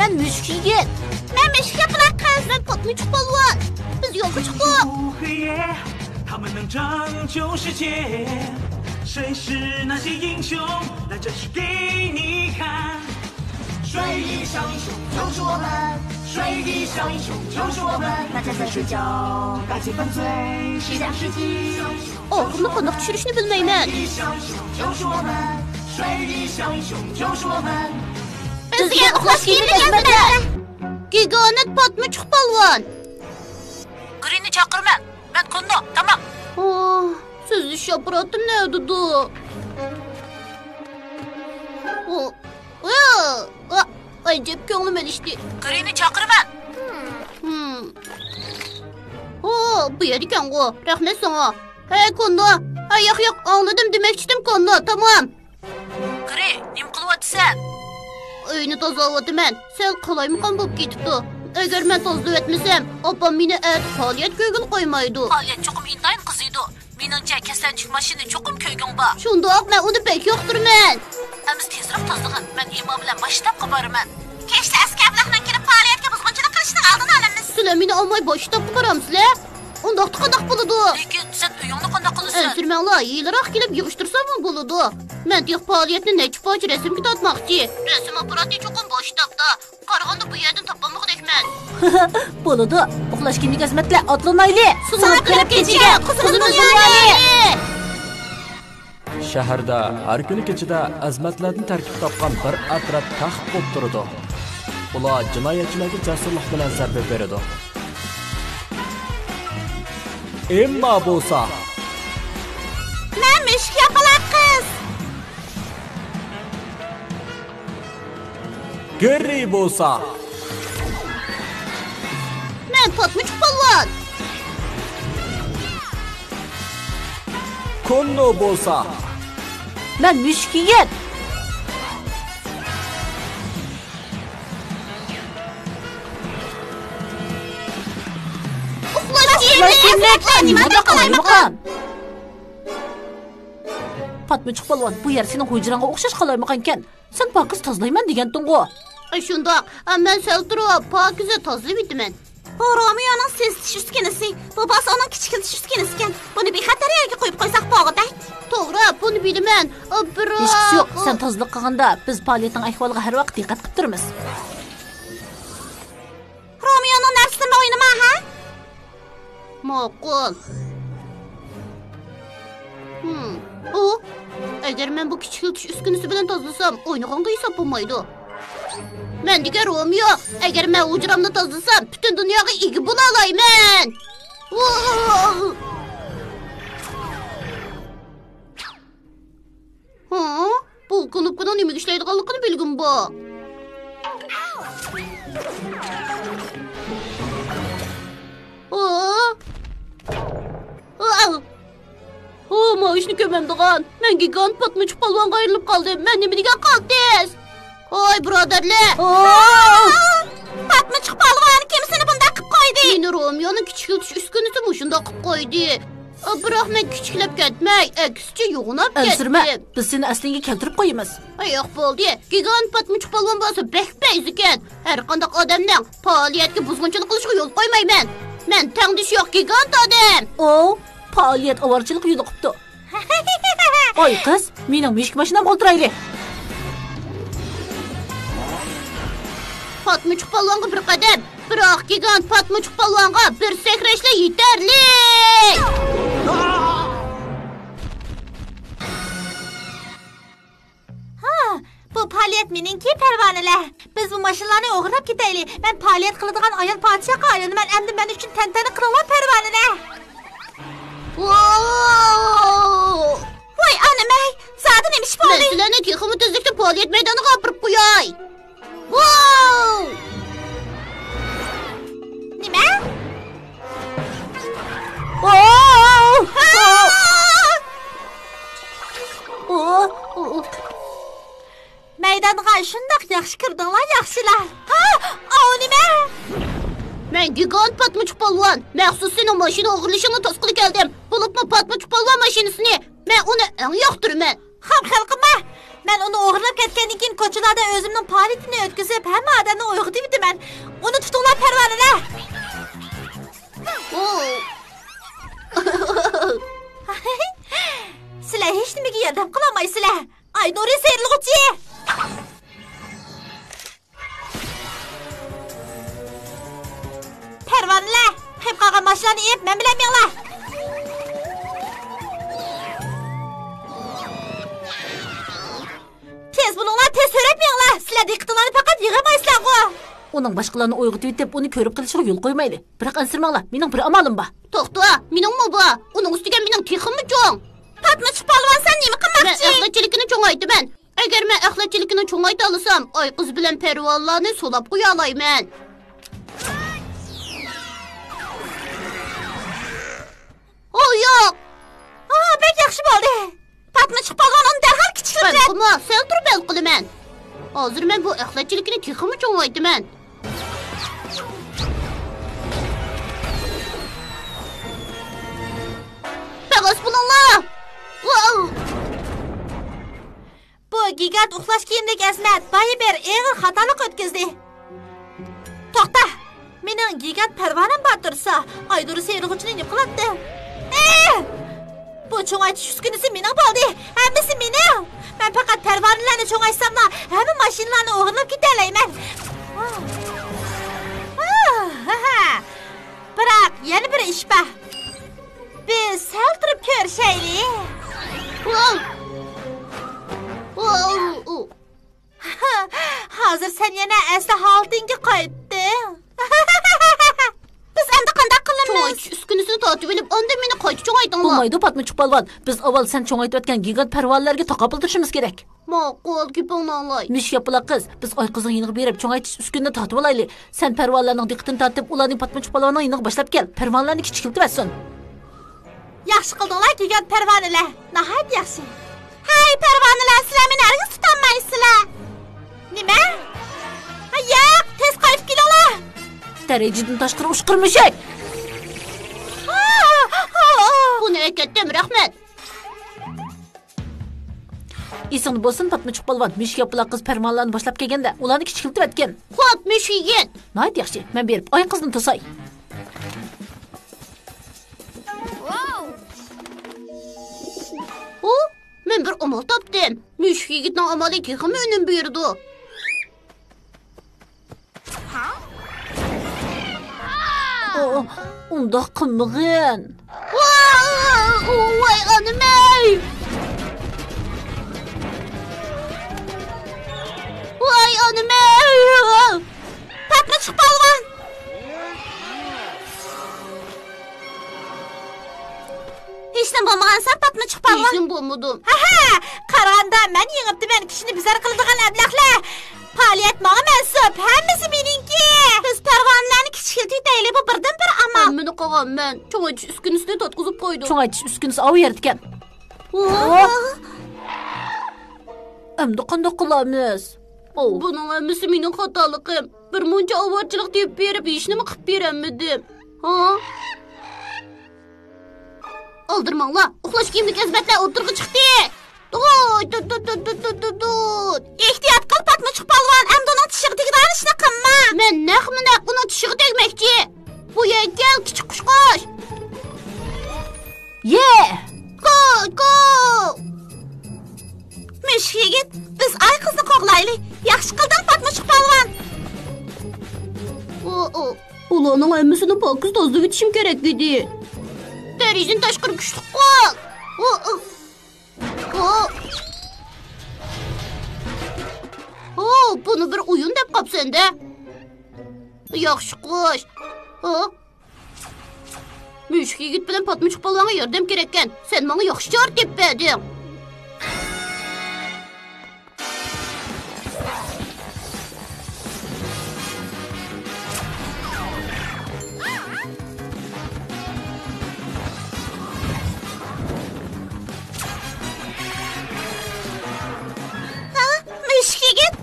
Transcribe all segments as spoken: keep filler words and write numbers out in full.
مەن مۈشۈك يىگىت. مەن مۈشۈك ياپراق قىز. مەن پاتمىچۇق پالۋان. بىز يولغا چىقتۇق. 黑夜，他们能拯救世界。谁是那些英雄？来，展示给你看。水里小英雄就是我们，水里小英雄就是我们。大家在睡觉，大气犯罪，谁想世纪？ ئاخىرىنى قانداق چۈشۈرۈشنى بىلمەيمەن. بىزگە ئۇخلاش كىيىمى ئەزمەتلە. گىگانت پاتمىچۇق پالۋان. گرىننى چاقىرىمەن. مەن كوننو، تامام. ئاھ، سۆزلىشىش ئاپپاراتىم نەدىدۇ؟ ئاھ، ئاھ، ئاھ، ئەجەب كۆڭلۈم ئېلىشتى. گرىننى چاقىرىمەن. ھىم. ئو، بۇ يەردىكەنغۇ. رەھمەت ساڭا. ھەي، كوننو. ھە، ياق، ياق، ئاڭلىدىم دېمەكچىدىم، كوننو. تامام. گرى، نېمە قىلىۋاتىسەن؟ ئۆينى تازىلاۋاتىمەن. سەل قالايمىقان بولۇپ كېتىپتۇ. ئەگەر مەن تازىلىۋەتمىسەم، ئاپام مېنى ئەتە پائالىيەتكە كۆرگىلى قويمايدۇ. پائالىيەت چوقۇم ئىنتايىن قىزىيدۇ. مېنىڭچە، كەسلەنچۈك ماشىنىنى چوقۇم كۆرگۈڭ بار. شۇنداق، مەن ئۇنى بەك ياقتۇرىمەن. ئەمىسە تېزراق تازىلىغىن، مەن ئىما بىلەن باش شتابقا بارىمەن. كەچتە ئەسكەرلەرنىڭ كېلىپ پائالىيەتكە بۇزغۇنچىلىق قىلىشىنىڭ ئالدىنى ئالىمىز. سىلەر مېنى ئالماي باش شتابقا بارامسىلەر؟ ئۇنداقتا قانداق بولىدۇ؟ لېكىن سەن ئۆيۈڭنى قانداق قىلىسەن؟ ئەنسىرىمەڭلار، ھېلىراق كېلىپ يىغىشتۇرساممۇ بولىدۇ. مەن تېخى پائالىيەتنى نەچچە پارچە رەسىمگە تارتماقچى. رەسىم ئاپپاراتى چوقۇم باش شتابتا. قارىغاندا بۇ يەردىن تاپالمىغۇدەكمەن. بولىدۇ. ئۇخلاش كىيىملىك ئەزمەتلەر، ئاتلىنايلى. سىزغا قېرىپ كېچىگە قۇزغۇن دۇنيانى. شەھەردە ھەر كۈنى كېچىدە ئەزمەتلەردىن تەركىب تاپقان بىر ئەترەت تەخت بولۇپ تۇرىدۇ. ئۇلار جىنايەتچىلەرگە جەسۇرلۇق بىلەن زەربە بېرىدۇ. ئېمما بولسا، مەن مۈشۈك ياپىلاق قىز. گېررى بولسا، مەن پاتمىچۇق پالۋان. كوننو بولسا، مەن مۈشۈك يىگىت. ئۇخلاش كىيىملىك ئەزمەتلەر، نېمانداق قالايمىقان؟ پاتمىچۇق پالۋان، بۇ يەر سېنىڭ ھۇجراڭغا ئوخشاش قالايمىقانكەن. سەن پاكىز تازىلايمەن دېگەنتىڭغۇ. ئە، شۇنداق. ئە، مەن سەل تۇرۇپ پاكىزە تازىلىۋېتىمەن. بۇ رومىيونىڭ سېسىتىش ئۈسكۈنىسى، بۇ بولسا ئۇنىڭ كىچىكلىتىش ئۈسكۈنىسىكەن. بۇنى بىخەتەر يەرگە قويۇپ قويساق بولغۇدەك. توغرا، بۇنى بىلىمەن. ئە، بىراق ھېچقىسى يوق. سەن تازىلىق قىلغاندا، بىز پائالىيەتنىڭ ئەھۋالىغا ھەر ۋاقىت دىققەت قىلىپ تۇرىمىز. رومىيونىڭ نەرسىلىرىنى ئوينىما، ھە؟ ماقۇل. ھىم، ئۇ، ئەگەر مەن بۇ كىچىكلىتىش ئۈسكۈنىسى بىلەن تازىلىسام، ئوينىغانغا ھېساب بولمايدۇ. مەن دېگەن رومىيو، ئەگەر مەن ھۇجرامنى تازىلىسام، پۈتۈن دۇنياغا ئىگە بولالايمەن. ۋاھ! ھە؟ بۇ كۇنۇپكىنىڭ نېمىگە ئىشلەيدىغانلىقىنى بىلگۈم بار. ھە؟ ھە؟ ھە، ماۋۇ ئىشنى كۆرمەمدىغان. مەن گىگانت پاتمىچۇق پالۋانغا ئايرىلىپ قالدىم. مەن نېمە دېگەن قالتىس؟ ھوي، بۇرادەرلەر! پاتمىچۇق پالۋان كىم سېنى بۇنداق قىپ قويدى؟ مېنى رومىيونىڭ كىچىكلىتىش ئۈسكۈنىسى مۇشۇنداق قىپ قويدى. بىراق مەن كىچىكلەپ كەتمەي، ئەكسىچە يوغىناپ كەتتىم. ئەنسىرىمە، بىز سېنى ئەسلىڭگە كەلتۈرۈپ قويىمىز. ھە، ياق، بولدى. گىگانت پاتمىچۇق پالۋان بولسا بەك پەيزىكەن. ھەر قانداق ئادەمنىڭ پائالىيەتكە بۇزغۇنچىلىق قىلىشىغا يول قويمايمەن. مەن تەڭدىشى يوق گىگانت ئادەم. ئوۋ، پائالىيەت ئاۋارىچىلىققا يولۇقۇپتۇ. ئاي قىز، مېنىڭ مۈشۈك ماشىنامغا ئولتۇرايلى. پاتمىچۇق پالۋانغا بىر قەدەم، بىراق گىگانت پاتمىچۇق پالۋانغا بىر سەكرەشلا يېتەرلىك. ھا، بۇ پائالىيەت مېنىڭكى، پەرۋانىلەر. بىز بۇ ماشىنىلارنى ئوغرىلاپ كېتەيلى. مەن پائالىيەت قىلىدىغان ئايال پادىشاھقا ئايلىنىمەن. ئەمدى مەن ئۈچۈن تەنتەنە قىلىڭلار، پەرۋانىلەر. ۋاۋ! ۋاي ئانىمەي، زادى نېمە ئىش بولدى؟ مەن سىلەرنى تېخىمۇ تېزلىكتە پائالىيەت مەيدانىغا ئاپىرىپ قوياي. ۋاۋ! نېمە؟ ۋاۋ! ھا! ۋاۋ! مەيدانغا شۇنداق ياخشى كىردىڭلار، ياخشىلار. ھا، ئاۋۇ نېمە؟ مەن گىگانت پاتمىچۇق پالۋان. مەخسۇس سېنىڭ ماشىنا ئوغرىلىشىڭنى توسقىلى كەلدىم. بولۇپمۇ پاتمىچۇق پالۋان ماشىنىسىنى. مەن ئۇنى ئەڭ ياقتۇرىمەن. خام خەلقىم، مەن ئۇنى ئوغرىلاپ كەتكەندىن كېيىن كوچىلاردا ئۆزۈمنىڭ پائالىيىتىنى ئۆتكۈزۈپ، ھەممە ئادەمنى ئويغىتىۋېتىمەن. ئۇنى تۇتۇڭلار، پەرۋانىلەر! سىلەر ھېچنېمىگە ياردەم قىلالمايسىلەر. ئاي نۇرى سېرىلغۇچى! پەرۋانىلەر، قېلىپ قالغان ماشىنىلارنى ئېلىپ مەن بىلەن مېڭىڭلار. تېز بولۇڭلار، تېز سۆرەپ مېڭىڭلار. سىلەر دىققىتىڭلارنى پەقەت يىغىۋالمايسىلەرغۇ. ئۇنىڭ باشقىلارنى ئويغىتىۋېتىپ، ئۇنى كۆرۈپ قېلىشىغا يول قويمايلى. بىراق ئەنسىرىمەڭلار، مېنىڭ بىر ئامالىم بار. توختا، مېنىڭمۇ بار. ئۇنىڭ ئۈستىگە مېنىڭ تېخىمۇ چوڭ. پاتمىچۇق پالۋان، سەن نېمە قىلماقچى؟ مەن ئەخلەتچىلىكىنى چوڭايتىمەن. ئەگەر مەن ئەخلەتچىلىكىنى چوڭايتالىسام، ئايقىز بىلەن پەرۋانىلەرنى سولاپ قويالايمەن. ئۇ يوق! ئا، بەك ياخشى بولدى! پاتمىچۇق پالۋان، ئۇنى دەرھال كىچىكلىتىۋەت! مەنمۇ سەل تۇرۇپ ھەل قىلىمەن. ھازىر مەن بۇ ئەخلەتچىلىكنى تېخىمۇ چوڭايتىمەن. بەك ئاز بولۇڭلار! ۋاۋ! بۇ گىگانت ئۇخلاش كىيىملىك ئەزىمەت بايا بىر ئېغىر خاتالىق ئۆتكۈزدى. توختا! مېنىڭ گىگانت پەرۋانەم بار تۇرسا، ئاي نۇرى سېرىلغۇچىنى نېمە قىلاتتىم؟ ئېھ! بۇ چوڭايتىش ئۈسكۈنىسى مېنىڭ بولدى. ھەممىسى مېنىڭ. مەن پەقەت پەرۋانىلەرنى چوڭايتساملا، ھەممە ماشىنىلارنى ئوغرىلاپ كېتەلەيمەن. بىراق يەنە بىر ئىش بار. بىز سەل تۇرۇپ كۆرۈشەيلى. ۋاۋ! ۋاۋ! ھازىر سەن يەنە ئەسلى ھالىتىڭگە قايتتىڭ. بىز ئەمدى قانداق قىلىمىز؟ چوڭايتىش ئۈسكۈنىسىنى تارتىۋېلىپ، ئاندىن مېنى قايتا چوڭايتىڭلار. بولمايدۇ، پاتمىچۇق پالۋان. بىز ئاۋۋال سەن چوڭايتىۋەتكەن گىگانت پەرۋانىلەرگە تاقابىل تۇرۇشىمىز كېرەك. ماقۇل، گېپىڭنى ئاڭلاي. مۈشۈك ياپىلاق قىز، بىز ئايقىزنىڭ يېنىغا بېرىپ، چوڭايتىش ئۈسكۈنىنى تارتىۋالايلى. سەن پەرۋانىلەرنىڭ دىققىتىنى تارتىپ، ئۇلارنى پاتمىچۇق پالۋاننىڭ يېنىغا باشلاپ كەل. پەرۋانىلەرنى كىچىكلىتىۋەتسۇن. ياخشى قىلدىڭلار، گىگانت پەرۋانىلەر. ناھايىتى ياخشى. ھەي، پەرۋانىلەر، سىلەر مېنى ھەرگىز تۇتالمايسىلەر. نېمە؟ ھە، ياق، تېز قايتىپ كېلىڭلار. دەرىجىدىن تاشقىرى ئۇچقۇر مۈشۈك. بۇنى ئەكەتتىم، رەھمەت. ئېسىڭدە بولسۇن، پاتمىچۇق پالۋان، مۈشۈك ياپىلاق قىز پەرۋانىلەرنى باشلاپ كەلگەندە، ئۇلارنى كىچىكلىتىۋەتكىن. خوپ، مۈشۈك يىگىت. ناھايىتى ياخشى، مەن بېرىپ ئايقىزنى توساي. ئۇ، مەن بىر ئامال تاپتىم. مۈشۈك يىگىتنىڭ ئامالى تېخىمۇ ئۈنۈم بېرىدۇ. ئۇ، ئۇنداق قىلمىغىن. ۋاي ئانىمەي! ۋاي ئانىمەي! پاتمىچۇق پالۋان! ھېچنېمە بولمىغانسەن، پاتمىچۇق پالۋان. ھېچنېمە بولمىدىم. ھەھە، قارىغاندا مەن يېڭىپتىمەن، كىشىنى بىزار قىلىدىغان ئەبلەخلەر. پائالىيەت ماڭا مەنسۇپ، ھەممىسى مېنىڭكى. بىز پەرۋانىلەرنى كىچىكلىتىۋېتەيلى، بۇ بىردىنبىر ئامال. ھەممىنى قىلغان مەن. چوڭايتىش ئۈسكۈنىسىنى تارتقۇزۇپ قويدۇم. چوڭايتىش ئۈسكۈنىسى ئاۋۇ يەردىكەن. ۋاھ! ئەمدى قانداق قىلىمىز؟ ئوۋ. بۇنىڭ ھەممىسى مېنىڭ خاتالىقىم. بىر مۇنچە ئاۋارىچىلىق تېپىپ بېرىپ، ھېچنېمە قىلىپ بېرەلمىدىم. ھا؟ ئالدىرىماڭلار، ئۇخلاش كىيىملىك ئەزىمەتلەر ئوتتۇرىغا چىقتى. دۇت، دۇت، دۇت. ئېھتىيات قىل، پاتمىچۇق پالۋان، ئەمدى ئۇنىڭ چىشىغا تېگىدىغان ئىشنى قىلما. مەن نەق مۇنەق ئۇنىڭ چىشىغا تەگمەكچى. بۇ يەرگە كەل، كىچىك قۇشقاچ. يە! كول، كول! مۈشۈك يىگىت، بىز ئايقىزنى قوغلايلى. ياخشى قىلدىڭ، پاتمىچۇق پالۋان. ئۇ، ئۇ. ئۇلارنىڭ ھەممىسىنى پاكىز تازىلىۋېتىشىم كېرەك ئىدى. دەرىجىدىن تاشقىرى كۈچلۈك قول. ئۇ، ئۇ. ئۇ. ئۇ، بۇنى بىر ئويۇن دەپ قاپسەن-دە. ياخشى قۇش. ئۇ. مۈشۈك يىگىت بىلەن پاتمىچۇق پالۋانغا ياردەم كېرەككەن. سەن ماڭا ياخشى چارە تېپىپ بەردىڭ. ھا، مۈشۈك يىگىت!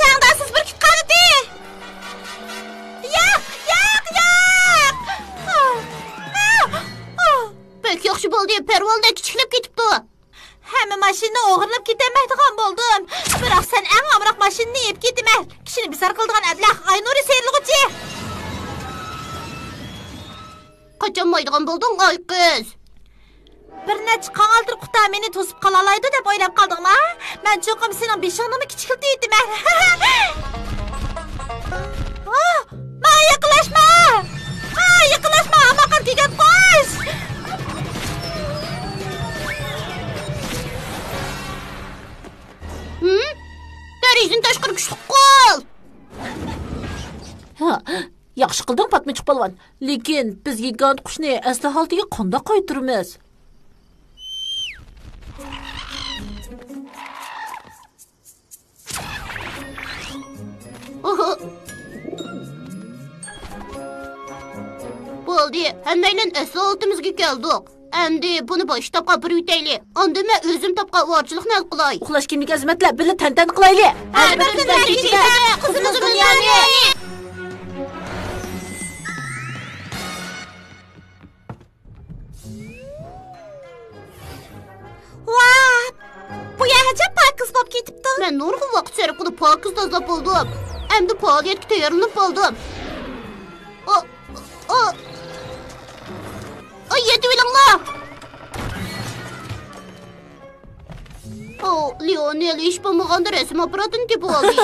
تەڭداشسىز بىر كىت قانىتى! ياق، ياق، ياق! بەك ياخشى بولدى، پەرۋانىدەك كىچىكلەپ كېتىپتۇ. ھەممە ماشىنىنى ئوغرىلاپ كېتەلمەيدىغان بولدۇم. بىراق سەن ئەڭ ئامراق ماشىنىنى ئېلىپ كېتىمەن. كىشىنى بىزار قىلىدىغان ئەبلەخ ئاينۇرى سېرىلغۇچى. قاچالمايدىغان بولدۇڭ، ئاي قىز. بىر نەچچە قاڭالتىر قۇتا مېنى توسۇپ قالالايدۇ دەپ ئويلاپ قالدىڭما؟ مەن چوقۇم سېنىڭ بېشىڭنىمۇ كىچىكلىتىۋېتىمەن. ئاھ! ماڭا يېقىنلاشما! ماڭا يېقىنلاشما! ئاماققا كېگەپ قوش! ھىم؟ دەرىجىدىن تاشقىرى كۈچلۈك قول! ھە، ياخشى قىلدىڭ، پاتمىچۇق پالۋان. لېكىن بىز گىگانت قۇشنى ئەسلى ھالىتىگە قانداق قايتۇرىمىز؟ بولدى، ھەممەيلەن ئەسلى ھالىتىمىزگە كەلدۇق. ئەمدى بۇنى باشقا تاپقا ئاپىرىۋېتەيلى. ئاندىن مەن ئۆزۈم تاپقان ئاۋارىچىلىقنى ھەل قىلاي. ئۇخلاش كىيىملىك ئەزىمەتلەر، بىللە تەنتەنە قىلايلى. ھەر بىر كۈنلەرگە يېتىشتە قىزىمىز دۇنيانى. ۋاھ! بۇ يەر ئەجەب پاكىز بولۇپ كېتىپتۇ. مەن نۇرغۇن ۋاقىت سەرپ قىلىپ پاكىز تازىلاپ بولدۇم. ئەمدى پائالىيەتكە تەييارلىنىپ بولدۇم. ئا، ئا، ئا، يېتىۋېلىڭلار! ئو، لېئونېل ھېچ بولمىغاندا رەسىم ئاپپاراتىنى تېپىۋالدى.